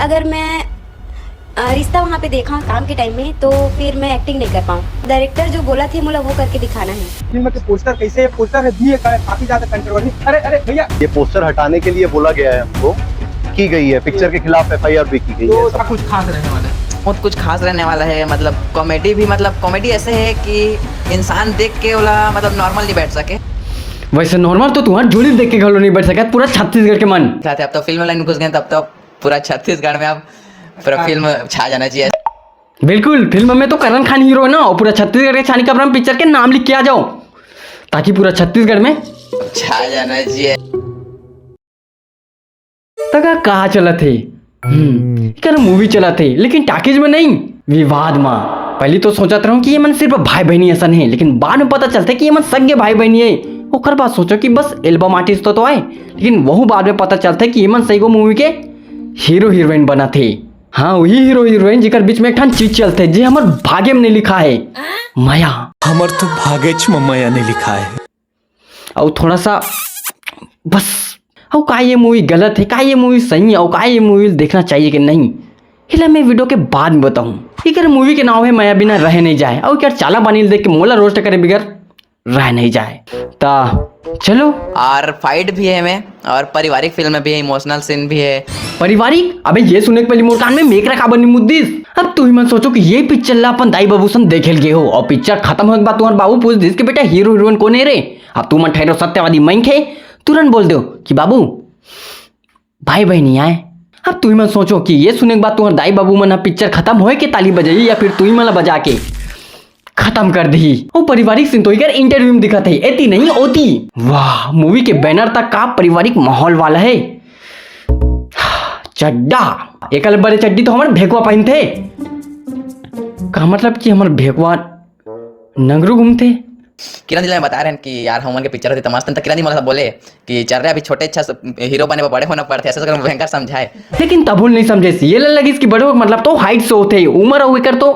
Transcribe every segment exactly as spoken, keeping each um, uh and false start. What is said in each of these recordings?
अगर मैं अ, रिश्ता वहाँ पे देखा काम के टाइम में, तो फिर मैं एक्टिंग नहीं कर पाऊँ। डायरेक्टर जो बोला थे, मोला वो करके दिखाना है। फिल्म के पोस्टर कैसे है? पोस्टर है दिए का काफी ज्यादा कंट्रोवर्सी। अरे अरे भैया, ये पोस्टर हटाने के लिए बोला गया है हमको, की गई है, पिक्चर के खिलाफ एफआईआर भी की गई है। तो कुछ खास रहने वाला है। बहुत कुछ खास रहने वाला है। मतलब कॉमेडी भी, मतलब कॉमेडी ऐसे है कि इंसान देख के ओला मतलब नॉर्मल नहीं बैठ सके। वैसे नॉर्मल तो तुम्हार जोड़ी देख के घलो नहीं बैठ सकत पूरा छत्तीसगढ़ के मन। क्या थे, अब तो फिल्म लाइन घुस गए, तब तो पूरा छत्तीसगढ़ में अब पूरा फिल्म छा जाना चाहिए। बिल्कुल, फिल्म में तो करण खान हीरो है ना, और पूरा छत्तीसगढ़ के छानी कपड़ा में पिक्चर के नाम लिख के आ जाओ, ताकि पूरा छत्तीसगढ़ में छा जाना चाहिए। तका कहा चलत हे। हम्म, एकर मूवी चलत हे, लेकिन टॉकीज में नहीं, विवाद मा। पहली तो सोचत रहूं कि ये मन सिर्फ भाई बहनी असन हे, लेकिन बाद में पता चलते कि ये मन सगे भाई बहनी हे। ओकर बाद सोचो कि बस एल्बम आर्टिस्ट तो, तो आए, लेकिन वहू बाद में पता चलते कि ये मन सही को मूवी के हीरो हीरोइन बनत हे। हाँ, वही हीरो हीरोइन जेकर बीच में एक ठन चीज चलते, जे हमर भागे में नहीं लिखा है, मया। हमर तो भागेच म मया नहीं लिखा है। और थोड़ा सा बस, और का ये मूवी गलत है, का ये मूवी सही है, और का ये मूवी देखना चाहिए कि नहीं, हिला मैं वीडियो के बाद में बताऊँ। एकर मूवी के नाम है मया बिना रह नहीं जाए, और एकर चाला बानी देख के मोला रोस्ट करे बिगर रह नहीं जाए। ता चलो। और फाइट भी है में, और पारिवारिक फिल्म भी है, इमोशनल सीन भी है। पारिवारिक? अबे ये सुने के पहले मोर कान में मेकरा काबर नहीं मुद्दिस। अब तू ही मन सोचो कि ये पिक्चर ला अपन दाई बाबू सन देखे लगे हो, और पिक्चर खत्म होने के बाद तुम्हार बाबू पूछ दिस कि बेटा हीरो हीरोइन कौन है रे? अब तू मन ठहरो सत्यवादी मंख है, तुरंत बोल दो कि बाबू भाई बहनी आए। अब तू ही मन सोचो कि ये सुने के बाद तुम्हार दाई बाबू मन ह पिक्चर खत्म होए के ताली बजाई या फिर तू ही मन ला बजा के खत्म कर दी। वो पारिवारिक सीन तो इकर इंटरव्यू में दिखत है, एती नहीं ओती। वाह, मूवी के बैनर तक का पारिवारिक माहौल वाला है। चड्डा, एकल बड़े चड्डी तो हमर भेकवा पहनते। का मतलब कि हमर भेकवा नंगरू घूमते? किरण जी ला मैं बता रहे हैं कि यार हमन के पिक्चर होती तो मस्त, तो किरण जी मतलब बोले कि चल रहे अभी छोटे अच्छा हीरो बने बर बड़े होना पड़ते, ऐसा करके भयंकर समझाए। लेकिन तब नहीं समझे, ये लगिस कि बड़े हो मतलब तो हाइट से होते, उम्र हो एकर तो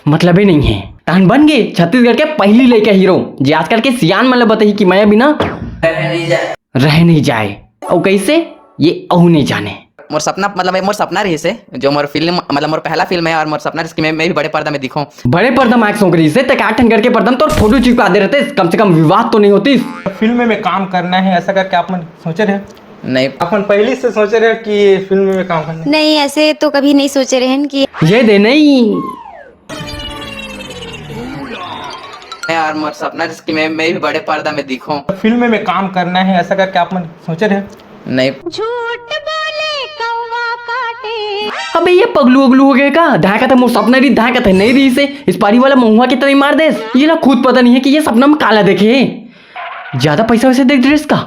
मतलब ही नहीं है। तहन बन गए छत्तीसगढ़ के पहली लइका हीरो, जे आजकल के सियान मन ल बताही कि मया बिना रह नहीं जाए। और कैसे, ये अहू नहीं जाने। मोर सपना मतलब मोर सपना रही से, जो मोर फिल्म मतलब मोर पहला फिल्म है और मोर सपना रही कि मैं, मैं भी बड़े पर्दा में दिखूं। बड़े पर्दा में शौक रही से, ते का ठन करके पर्दा में तोर फोटो चिपका दे रहते, कम से कम विवाद तो नहीं होती। फिल्म में काम करना है ऐसा करके आप मन सोचे रहे? नहीं। अपन पहले से सोचे रहे कि ये फिल्म में काम करना है? नहीं, ऐसे तो कभी नहीं सोचे रहन कि ये दे नहीं। यार मोर सपना रही कि मैं, मैं भी बड़े पर्दा में दिखूं। फिल्म में काम करना है ऐसा करके आप मन सोचे रहे? नहीं। झूठ बोले कौवा काटे। अबे ये पगलू अगलू हो गए का? धाय का था मोर सपना रही, धाय का था नहीं रही से, इस पारी वाला महुआ की तरह ही मार देस। ये ला खुद पता नहीं है कि ये सपना में काला देखे है। ज्यादा पैसा वैसे देख ड्रेस का,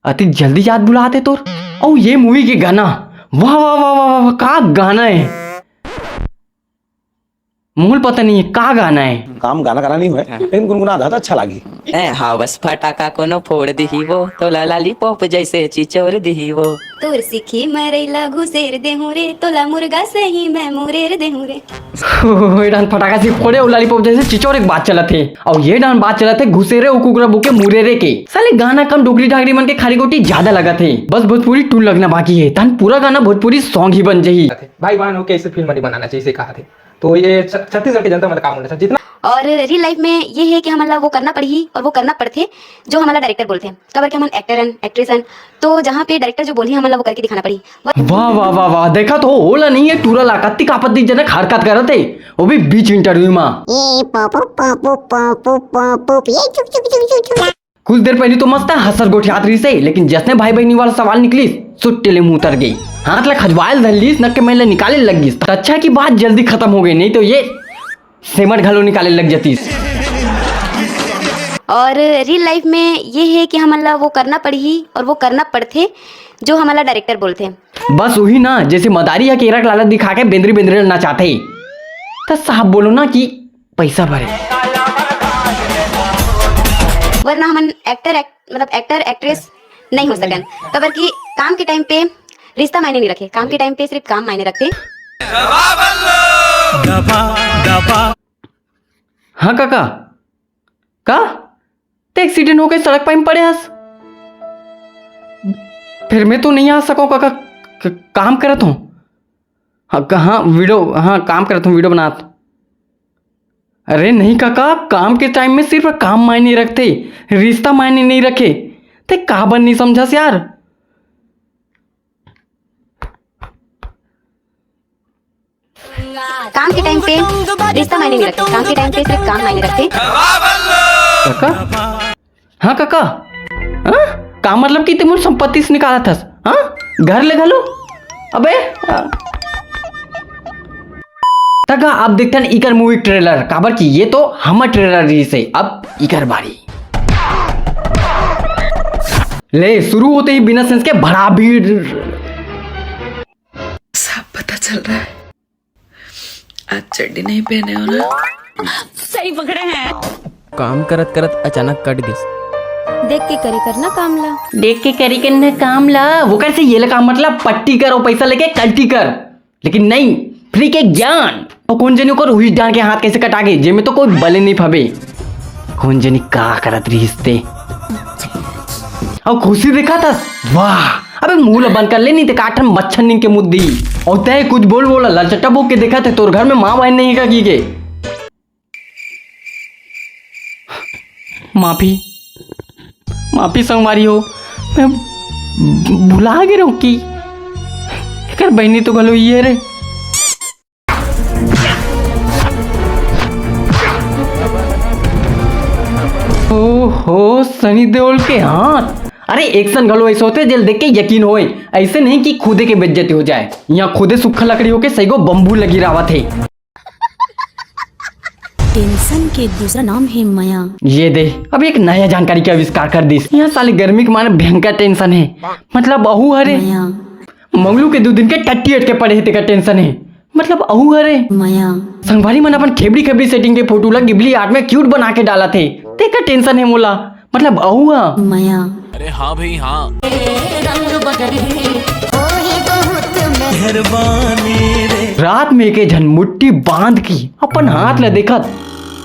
अति जल्दी याद भुलाते तोर। और ये मूवी के गाना, वाह वाह वाह वाह वाह, का गाना है। मोल पता नहीं है का गाना है। काम गाना गाना नहीं हुआ है, लेकिन गुनगुना था तो अच्छा लगी। ए हावस फटाका कोनो फोड़ दिही वो, तोला लॉलीपॉप जैसे चिचोर दिही वो। तोर सीखी मरैला घुसेर देहूं रे, तोला मुर्गा सही मैं मुरेर देहूं रे। ये डान फटाका से फोड़े और लॉलीपॉप जैसे चिचोर एक बात चलत है। और ये डान बात चलत है घुसेरे और कुकरा बुके मुरेरे के। साले गाना कम डोकरी डागरी मन के खारी गोटी ज्यादा लगत है। बस भोजपुरी टू लगना बाकी है, तहन पूरा गाना भोजपुरी सॉन्ग ही बन जाही। भाई बहन होके ऐसे फिल्म नहीं बनाना चाहिए, इसे कहा थे। तो ये छ-, छत्तीसगढ़ की जनता मतलब काम होना चाहिए जितना और रियल लाइफ में ये है कि हमन ला वो करना पड़ही और वो करना पड़थे जो हमन ला डायरेक्टर बोलथे। काबर कि हमन एक्टर हन, एक्ट्रेस हन, तो जहाँ पे डायरेक्टर जो बोलही हमन ला वो करके दिखाना पड़ही। वाह वाह वाह वाह, देखा तो ओला नहीं है टूरा ला कत्ती आपत्तिजनक हरकत करत है, वो भी बीच इंटरव्यू में। ये पापा पापू पापू पापू ये चुक चुक चुक चुक चुक। कुछ देर पहले तो मस्त हंसर गोठियात रही से, लेकिन जसने भाई बहनी वाला सवाल निकलिस, सुट्टे ले मुंह उतर गई। हाथ ला खजवायल धर लीस, नक के मैल ला निकाले लग गईस। त अच्छा की बात जल्दी खत्म हो गई, नहीं तो ये सेमट घलो निकाले लग जातीस। और रियल लाइफ में ये है कि हमन ला वो करना पड़ही और वो करना पड़थे जो हमन ला डायरेक्टर बोलथे। बस वही ना, जैसे मदारी या केरा के लालच दिखा के बेंदरी बेंदरी नचाते, तो साहब बोलो ना कि पैसा भरे। वरना हमन एक्टर एक्ट, मतलब एक्टर एक्ट्रेस नहीं हो सकन। काबर कि काम के टाइम पे रिश्ता मायने नहीं रखे, काम के टाइम पे सिर्फ काम मायने रखते। हाँ काका, का ते एक्सीडेंट हो गए सड़क पाई में पड़े हस? फिर मैं तो नहीं आ सको काका, क-, काम करत हूँ। हाँ, कहाँ वीडियो? हाँ, काम करत हूँ, वीडियो बनात। अरे नहीं काका, काम के टाइम में सिर्फ काम मायने रखथे, रिश्ता मायने नहीं रखे। ते काबर नहीं समझस यार? काम के टाइम पे रिश्ता मायने नहीं रखते, काम के टाइम पे सिर्फ काम मायने रखते। काका? हाँ काका। हाँ? का मतलब कि ते मोर संपत्ति से निकालत हस? हाँ, घर ले घलो? अबे, तका अब देखथन इकर मूवी ट्रेलर, काबर कि ये तो हमर ट्रेलर रहिस हे। अब इकर बारी। ले, शुरू होते ही बिना सेंस के भड़ा भीड़। सब पता चल रहा है। आज चड्डी नहीं पहने हो ना? सही पकड़े हैं। काम करत करत अचानक कट गिस। देख के करे करना काम ला। देख के करी के न काम ला। वो कैसे? ये ला का मतलब? पट्टी कर और पैसा लेके कल्टी कर। लेकिन नहीं, फ्री के ज्ञान। और कौन जनी ओकर उही डांड के हाथ कैसे कटा गे, जेमे तो कोई बले नहीं फबे। कौन जनी का करत रहिस ते? और खुशी देखा था, वाह। अबे मुंह ला बंद कर ले, नहीं ते काठन मच्छर निंग के मुद्दी। और तय कुछ बोल बोला, लचटा बोक के देखा थे, तोर घर में माँ बहन नहीं का की के। माफी, माफी संगवारी हो, मैं भुला गे रहूं कि एकर बहिनी तो घलो ये रे। ओहो, सनी देओल के हाथ। अरे एक्शन घलो ऐसे होते जेल देख के यकीन होए, ऐसे नहीं कि खुदे के बेइज्जती हो जाए। यहाँ खुदे सूखा लकड़ी होके सही को बम्बू लगी रावत है। टेंशन के दूसरा नाम है मया। ये दे, अब एक नया जानकारी के आविष्कार कर दिस। यहाँ साले गर्मी के मारे भयंकर टेंशन है, मतलब अहू हरे। मया। मंगलू के दो दिन के टट्टी अटके पड़े है, तेका टेंशन है, मतलब अहू हरे। मया। संगवारी मन अपन खेबड़ी खेबड़ी सेटिंग के फोटो ला गिबली आर्ट में क्यूट बना के डालत हे, तेका टेंशन है मोला, मतलब अहू हा। मया। अरे हाँ भाई हाँ। रात में एक झन मुट्ठी बांध के अपन हाथ ला देखत,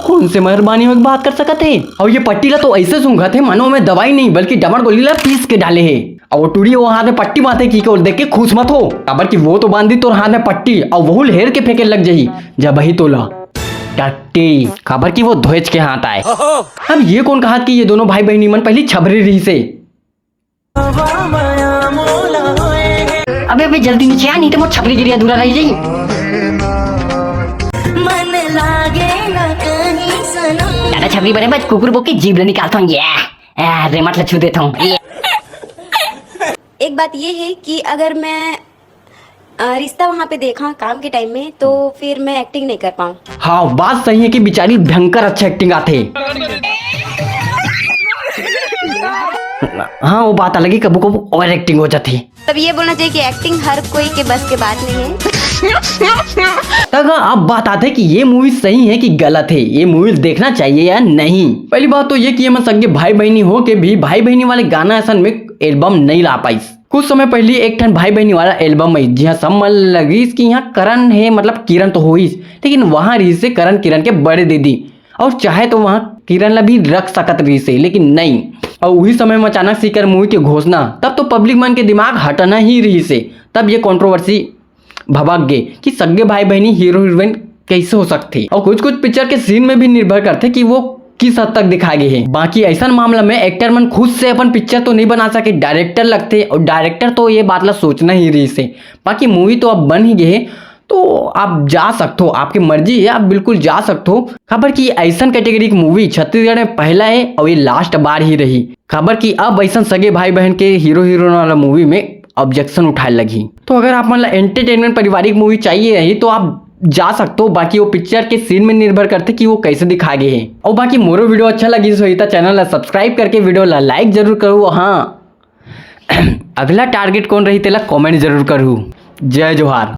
कौन से मेहरबानी होके बात कर सकत हे? और ये पट्टी ला तो ऐसे सूंघत हे मानो में दवाई नहीं बल्कि डमर गोली ला पीस के डाले हे। और वो टूरी वो हाथ में पट्टी बांधे की ओर देख के खुश मत हो, काबर कि वो तो बांधी तोर हाथ में पट्टी और वहू ल हेर के फेंके लग जही, जब ही तोला टट्टी, काबर कि वो धोएच के हाथ आए। अब ये कौन कहा कि ये दोनों भाई बहनी मन पहली छबरी रही से? अबे अबे जल्दी नीचे आ, नहीं तो मोर छपरी गिरी अधूरा रह जाई। ज्यादा छपरी बने बस कुकुर बोके जीभ ले निकालता हूँ। ये आ, रेमट ले छू देता हूँ। ये। एक बात ये है कि अगर मैं अ, रिश्ता वहाँ पे देखा काम के टाइम में तो फिर मैं एक्टिंग नहीं कर पाऊँ। हाँ, बात सही है कि बेचारी भयंकर अच्छा एक्टिंग आथे। हाँ, वो बात अलग है, कबू कबू ओवर एक्टिंग हो जाती। तब ये बोलना चाहिए कि एक्टिंग हर कोई के बस के बात नहीं है। तक अब बात आते कि ये मूवी सही है कि गलत है, ये मूवी देखना चाहिए या नहीं। पहली बात तो ये कि ये मन सगे भाई बहनी हो के भी भाई बहनी वाले गाना ऐसा में एल्बम नहीं ला पाइस। कुछ समय पहले एक ठन भाई बहनी वाला एल्बम आई, जिहाँ सब मन लगिस कि यहाँ करण है, मतलब किरण तो होइस, लेकिन वहाँ रहिस से करण किरण के बड़े दीदी, और चाहे तो वहाँ किरण ला भी रख सकत रहिस से, लेकिन नहीं। और वही समय में अचानक से कर मूवी के घोषणा, तब तो पब्लिक मन के दिमाग हटना ही रहिस से। तब ये कंट्रोवर्सी भभक गे कि सगे भाई बहनी हीरो हीरोइन कैसे हो सकथे, और कुछ कुछ पिक्चर के सीन में भी निर्भर करथे कि वो किस हद तक दिखाए गए हैं। बाकी ऐसा मामला में एक्टर मन खुद से अपन पिक्चर तो नहीं बना सके, डायरेक्टर लगथे, और डायरेक्टर तो ये बात ला सोचना ही रहिस से। बाकी मूवी तो अब बन ही गए है, तो आप जा सकते हो, आपकी मर्जी है, आप बिल्कुल जा सकते हो। काबर कि ऐसा कैटेगरी की मूवी छत्तीसगढ़ में पहला है और ये लास्ट बार ही रही। काबर कि अब ऐसा सगे भाई बहन के हीरो हीरोइन वाला मूवी में ऑब्जेक्शन उठाए लगी। तो अगर आप मन ला एंटरटेनमेंट पारिवारिक मूवी चाहिए रही तो आप जा सकते हो, बाकी वो पिक्चर के सीन में निर्भर करथे कि वो कैसे दिखाए गए हैं। और बाकी मोरो वीडियो अच्छा लगिस होही त चैनल ला सब्सक्राइब करके वीडियो ला लाइक जरूर करू। हाँ, अगला टारगेट कौन रही तेला कमेंट जरूर करू। जय जोहार।